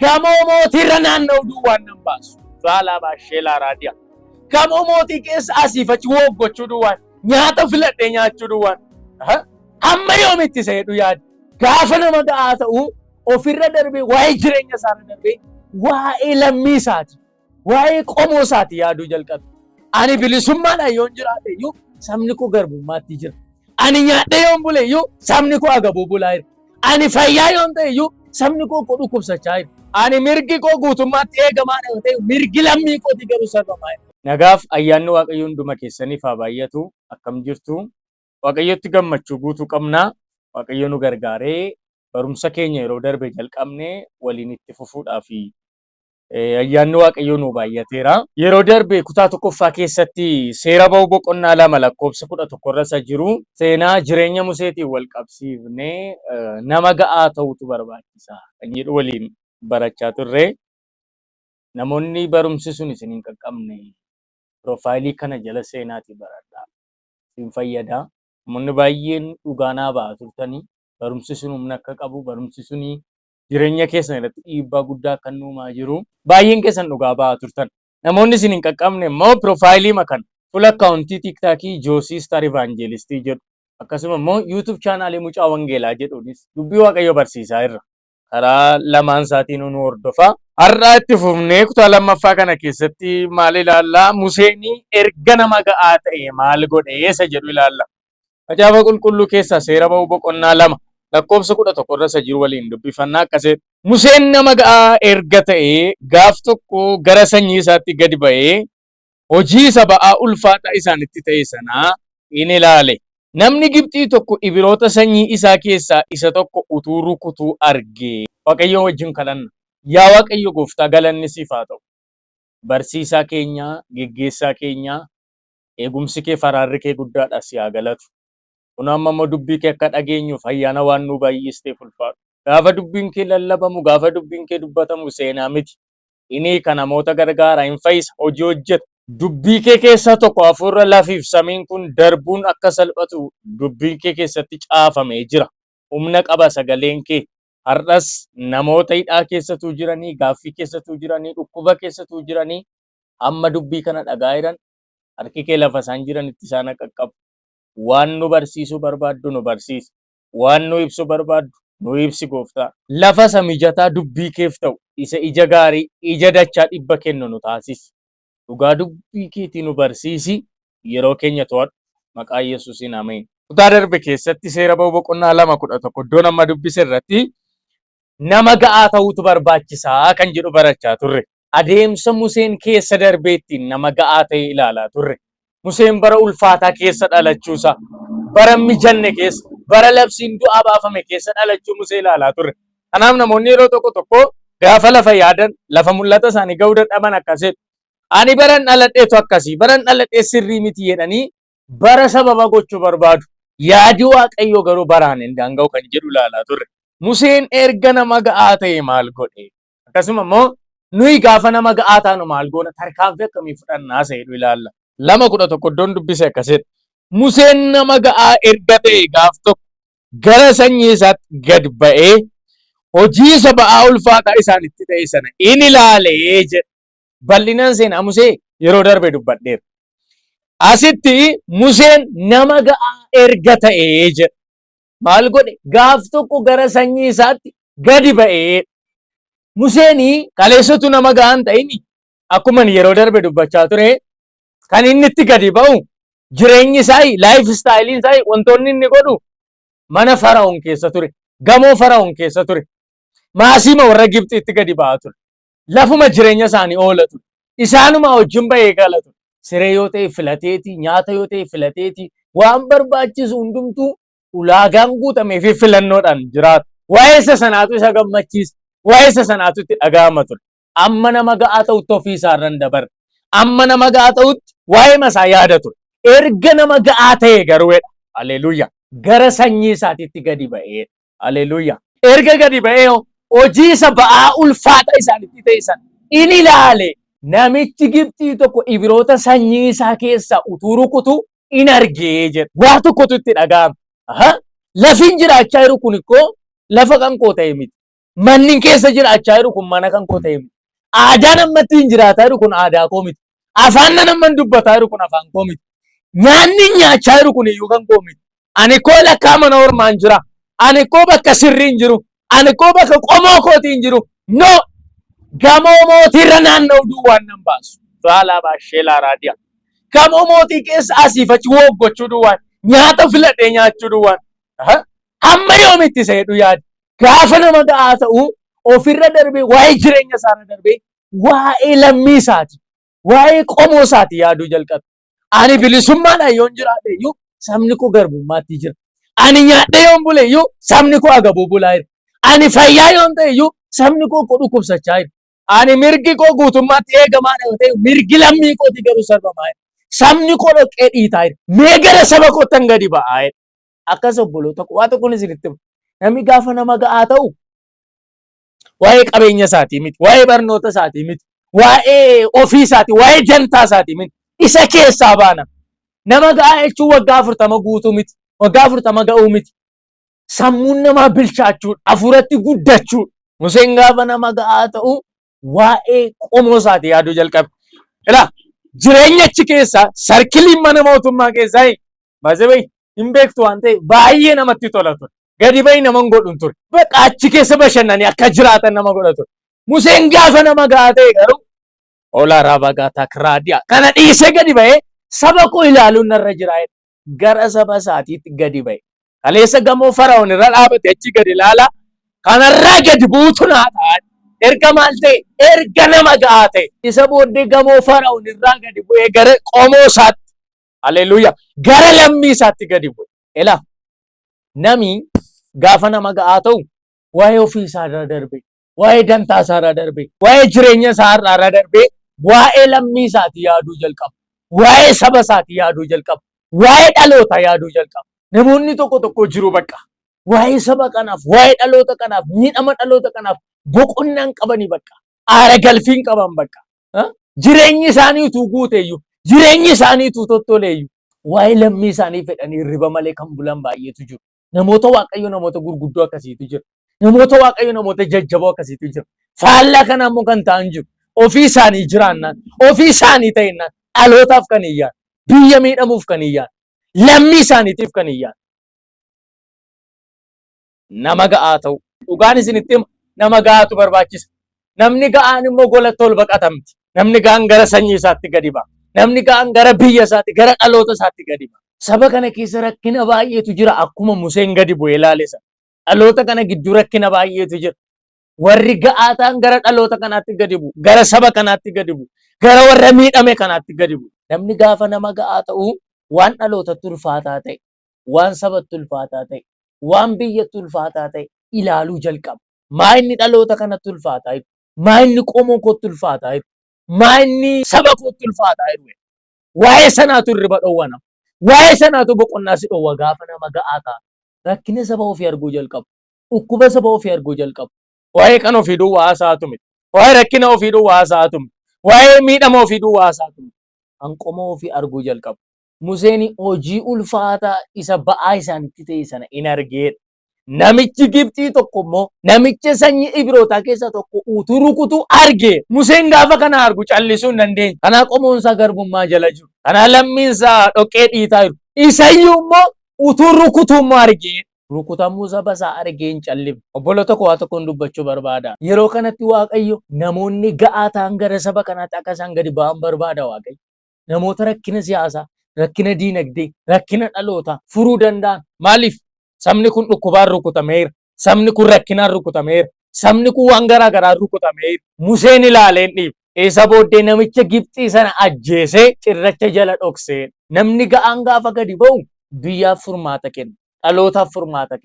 Gamoo mootiirra naanna'u duwwaan nan baasu. Baalaa baashee laaraadiyaa. Gamoo mootii keessa asiif achi woggachuu duwwaan. Nyaata filadhee nyaachuu duwwaan. Hamma yoomitti isa jedhu yaadu. Gaafa nama ga'aa ta'u ofirra darbee waa'ee jireenya isaarra darbee waa'ee lammii isaati. Waa'ee qomoo isaati yaaduu jalqabe. Ani bilisummaadhaan yoon jiraate iyyuu sabni koo garbummaatti jira. Ani nyaadhee yoon bule iyyuu sabni koo agabuu bulaa jira. Ani fayyaa yoon ta'e iyyuu sabni koo koo dhukkubsachaa jira. Ani mirgi koo guutummaatti eegamaadha yoo ta'e mirgi lammii kooti garuu sarbamaa jira. Nagaaf ayyaanni Waaqayyo hunduma keessaniif haa baay'atu. Akkam jirtu? Waaqayyotti gammachuu guutuu qabna. Waaqayyo nu gargaaree barumsa keenya yeroo darbe jalqabne waliin itti fufuudhaaf ayyaanni Waaqayyoo nuu baay'ateera. Yeroo darbe kutaa tokkoffaa keessatti seera ba'uu boqonnaa 2 lakkoofsa 11 irra isa jiru seenaa jireenya Museetiin wal qabsiifnee nama ga'aa ta'utu barbaachisa kan jedhu waliin barachaa turre. Namoonni barumsi sun isin hin qaqqabne piroofaayilii kana jala seenaatii baradhaa. Isin fayyada. Namoonni baay'een dhugaa naa ba'aa turtanii barumsi sun humna akka qabu barumsi suni jireenya keessan irratti dhiibbaa guddaa akka inni uumaa jiru baay'een keessan dhugaa ba'aa turtan. Namoonni isin hin qaqqabne immoo piroofaayilii kana fuula akkaawuntii tiiktaakii Joosii Star Evangelistii jedhu akkasuma immoo YouTube chaanaalii Mucaa Wangeelaa jedhuunis dubbii Waaqayyoo barsiisaa irra karaa lamaan isaatiin nu hordofa. Har'aa itti fufnee kutaa lammaffaa kana keessatti maal ilaallaa? Museen erga nama ga'aa ta'e maal godhe isa jedhu ilaalla. Macaafa Qulqulluu keessaa Seera Ba'uu boqonnaa 2 lakkoofsa 11 irra isa jiru waliin dubbifannaa akkas jedha. Museen nama ga'aa erga ta'ee gaaf tokko gara sanyii isaatti gadi ba'ee hojii isa ba'aa ulfaataa isaanitti ta'e sanaa in ilaale. Namni Gibxii tokko Ibiroota sanyii isaa keessaa isa tokko utuu rukutuu arge. Waaqayyoo wajjin kadhanna. Yaa Waaqayyo gooftaa galanni siif haa ta'u. Barsiisaa keenya, geggeessaa keenya, Eegumsi kee fi araarri kee guddaadha si haa galatu. Kunoo amma immoo dubbii kee akka dhageenyuuf ayyaana waan nuu baay'isteef ulfaadhu. Gaafa dubbiin kee lallabamu, gaafa dubbiin kee dubbatamu seenaa miti. Inni hiika namoota gargaara, hin fayyisa, hojii hojjeta. Dubbii kee keessaa tokko hafuurra lafiif samiin kun darbuun akka salphatu dubbiin kee keessatti caafamee jira. Humna qaba sagaleen kee. Har'as namoota hidhaa keessatuu jiranii, gaaffii keessatuu jiranii, dhukkuba keessatuu jiranii hamma dubbii kana dhagaa jiran harki kee lafa isaan jiranitti isaan haa qaqqabu. Waan nu barsiisuu barbaaddu nu barsiisi. Waan nu ibsuu barbaaddu nu ibsi gooftaa. Lafa isa mijataa dubbii keef ta'u, isa ija gaarii, ija dachaa dhibba kennu nu taasisi. Dhugaa dubbii keetii nu barsiisi, yeroo keenya to'adhu. Maqaa Yesuusiin ameen. Kutaa darbe keessatti seera ba'uu boqonnaa 2 11 iddoon amma dubbise irratti nama ga'aa ta'uutu barbaachisaa kan jedhu barachaa turre. Adeemsa Museen keessa darbee ittiin nama ga'aa ta'e ilaalaa turre. Museen bara ulfaataa keessa dhalachuusaa, bara hin mijanne keessa, bara labsiin du'aa baafame keessa dhalachuu Musee ilaalaa turre. Kanaaf namoonni yeroo tokko tokko gaafa lafa yaadan, lafa mul'ata isaanii ga'uu dadhaban akkas jedhu. Ani baran dhaladheetu akkasii, baran dhaladhee sirrii miti jedhanii bara sababa gochuu barbaadu. Yaadi Waaqayyoo garuu baraan hin daanga'u kan jedhu ilaalaa turre. Museen erga nama ga'aa ta'e maal godhe? Akkasuma immoo nuyi gaafa nama ga'aa taanu maal goona tarkaanfii akkamii fudhannaa isa jedhu ilaalla. 2:11 iddoon dubbise akkas jedha. Museen nama ga'aa erga ta'e gaaf tokko gara sanyii isaatti gad ba'ee hojii isa ba'aa ulfaataa isaanitti ta'e sana in ilaalee jedha. Bal'inaan seenaa Musee yeroo darbe dubbadheera. Asitti Museen nama ga'aa erga ta'ee jedha. Maal godhe? Gaaf tokko gara sanyii isaatti gadi ba'ee. Museen kaleessatu nama ga'aa hin ta'in akkuma yeroo darbe dubbachaa ture kan inni itti gadi ba'u jireenyi isaa laayif istaayiliin isaa wantoonni inni godhu mana fara'oon keessa ture gamoo fara'oon keessa ture maasiima warra Gibxiitti gadi ba'aa ture lafuma jireenya isaanii oola ture isaanuma wajjin ba'ee gala ture siree yoo ta'e filateeti nyaata yoo ta'e filateeti waan barbaachisu hundumtuu ulaagaan guutamee fi filannoodhaan jiraatu. Waa'ee isa sanaatu isa gammachiisa. Waa'ee isa sanaatu itti dhaga'ama ture. Amma nama ga'aa ta'utti ofii isaarra hin dabarre. Amma nama ga'aa ta'utti waa'ee masaa yaada ture. Erga nama ga'aa ta'e garuu jedha. Haleluuyaa. Gara sanyii isaatiitti gadi ba'ee. Haleluuyaa. Erga gadi ba'ee hojii isa ba'aa ulfaata isaanitti ta'e sana in ilaale. Namichi Gibxii tokko Ibiroota sanyii isaa keessaa utuu rukutu in argee jedha. Waa tokkotu itti dhaga'ame. Aha! Lafin jiraachaa jiru kun ikkoo lafa kan koo ta'e miti. Manni keessa jiraachaa jiru kun mana kan koo ta'e miti. Aadaan amma ittiin jiraataa jiru kun aadaa koo miti. Afaan nan amma dubbataa jiru kun afaan koo miti. Nyaanni nyaachaa jiru kun iyyuu kan koo miti. Ani koo lakkaa mana ormaan jira. Ani koo bakka sirrii hin jiru. Ani koo bakka qomoo kootii hin jiru. No! Gamoo mootiirra naanna'u duwwaan nan baasu. Baalaa baashee laaraadiyaa. Gamoo mootii keessa asiif achi woggachuu duwwaan. Nyaata filadhee nyaachuu duwwaan. Hamma yoomitti isa jedhu yaadi. Gaafa nama ga'aa ta'u ofirra darbee waa'ee jireenya isaarra darbee waa'ee lammii isaati, waa'ee qomoo isaati yaaduu jalqabe. Ani bilisummaadhaan yoon jiraadhe iyyuu sabni koo garbummaatti jira. Ani nyaadhee yoon bule iyyuu sabni koo agabuu bulaa jira. Ani fayyaa yoon ta'e iyyuu sabni koo koo dhukkubsachaa jira. Ani mirgi koo guutummaatti eegamaadha yoo ta'e mirgi lammii kooti garuu sarbamaa jira. Sabni koo dhoqqee dhiitaa jira. Mee gara saba koottan gadi ba'aa jira. Akkas obboloota koo waa tokkoon isinitti hima. Namni gaafa nama ga'aa ta'u waa'ee qabeenya isaatii miti, waa'ee barnoota isaatii miti, waa'ee ofii isaatii, waa'ee jantaa isaatii miti. Isa keessaa baana. Nama ga'aa jechuun waggaa 40 guutuu miti, waggaa 40 ga'uu miti. Sammuun namaa bilchaachuudha, hafuuratti guddachuudha. Museen gaafa nama ga'aa ta'u waa'ee qomoo isaatii yaaduu jalqabe. Ilaa jireenya achi keessaa sarkiliin mana mootummaa keessaa baasee hin beektu waan ta'eef baay'ee namatti tola ture. Gadi bahi nama hin godhun ture. Bakka achi keessa bashannanii akka jiraatan nama godha ture. Museen gaafa nama ga'aa ta'e garuu ola rabagaa takraadiyaa kana dhiisee gadi bahee saba koo ilaaluun narra jira jedhe. Gara saba isaatiitti gadi bahe. Kaleessa gamoo Fara'oon irra dhaabate achi gadi ilaala. Kanarraa gadi buutu naa ta'a. Erga maal ta'e? Erga nama ga'aa ta'e. Isa booddee gamoo Fara'oon irraa gadi bu'ee gara qomoo isaatti. Haleluuyaa. Gara lammii isaatti gadi bu'e. Elaa nami gaafa nama ga'aa ta'u waa'ee ofii isaa irra darbe, waa'ee dantaa isaa irra darbe, waa'ee jireenya isaa irraa irra darbe, waa'ee lammii isaati yaaduu jalqaba. Waa'ee saba isaati yaaduu jalqaba. Waa'ee dhaloota yaaduu jalqaba. Namoonni tokko tokko jiru bakka. Waa'ee saba kanaaf, waa'ee dhaloota kanaaf, miidhama dhaloota kanaaf boqonnaan qabanii bakka. Aara galfiin qaban bakka. Jireenyi isaanii utuu guuteeyyuu, jireenyi isaanii utuu tottoleeyyuu, waa'ee lammii isaanii fedhanii hirriba malee kan bulan baay'eetu jiru. Namoota Waaqayyo namoota gurguddoo akkasiitu jira. Namoota Waaqayyo namoota jajjaboo akkasiitu jira. Faallaa kana immoo kan ta'an jiru. Ofii isaanii jiraannaan, ofii isaanii ta'innaan, dhalootaaf kan hin yaadne, biyya miidhamuuf kan hin yaadne, lammii isaaniitiif kan hin yaadne. Nama ga'aa ta'u. Dhugaan isinitti hima nama ga'aatu barbaachisa. Namni ga'aan immoo golatti ol baqatamti. Namni ga'aan gara sanyii isaatti gadi ba'a. Namni ga'aan gara biyya isaatti, gara dhaloota isaatti gadi ba'a. Saba kana keessa rakkina baay'eetu jira akkuma Museen gadi bu'ee ilaale sana. Dhaloota kana gidduu rakkina baay'eetu jira. Warri ga'aa ta'an gara dhaloota kanaatti gadi bu'u, gara saba kanaatti gadi bu'u, gara warra miidhame kanaatti gadi bu'u. Namni gaafa nama ga'aa ta'u waan dhalootatti ulfaataa ta'e, waan sabatti ulfaataa ta'e, waan biyyatti ulfaataa ta'e ilaaluu jalqaba. Maa inni dhaloota kanatti ulfaataa jiru? Maa inni qomoo kootti ulfaataa jiru? Maa inni saba kootti ulfaataa jiru? Waa'ee sanaatu hirriba dhowwa nama. Waa'ee sanaatu boqonnaa si dhowwa gaafa nama ga'aa ta'a. Rakkina saba ofii arguu jalqabu. Dhukkuba saba ofii arguu jalqabu. Waa'ee kan ofii duwwaa haasa'atu miti. Waa'ee rakkina ofii duwwaa haasa'atu miti. Waa'ee miidhama ofii duwwaa haasa'atu miti. Kan qomoo ofii arguu jalqabu. Museen hojii ulfaataa isa ba'aa isaanitti ta'e sana in argeedha. Namichi Gibxii tokko immoo namicha sanyii Ibrootaa keessaa tokko utuu rukutu arge. Museen gaafa kana argu callisuu hin dandeenye. Kanaa qomoon isaa garbummaa jala jiru. Kanaa lammiin isaa dhoqqee dhiitaa jiru. Isayyuu immoo utuu rukutu immoo arge. Rukutamuu saba isaa argee hin callifne. Obboloota koo waa tokkoon dubbachuu barbaada. Yeroo kanatti Waaqayyo namoonni ga'aa ta'an gara saba kanaatti akka isaan gadi ba'an barbaada Waaqayyo. Namoota rakkina siyaasaa, rakkina diinagdee, rakkina dhalootaa furuu danda'an. Maaliif? Sabni kun dhukkubaan rukutameera. Sabni kun rakkinaan rukutameera. Sabni kun waan garaa garaan rukutameera. Museen ilaalee hin dhiifne. Isa booddee namicha Gibxii sana ajjeesee cirracha jala dhoksee. Namni ga'aan gaafa gadi ba'u biyyaaf furmaata kenna. Dhalootaaf furmaata kenna.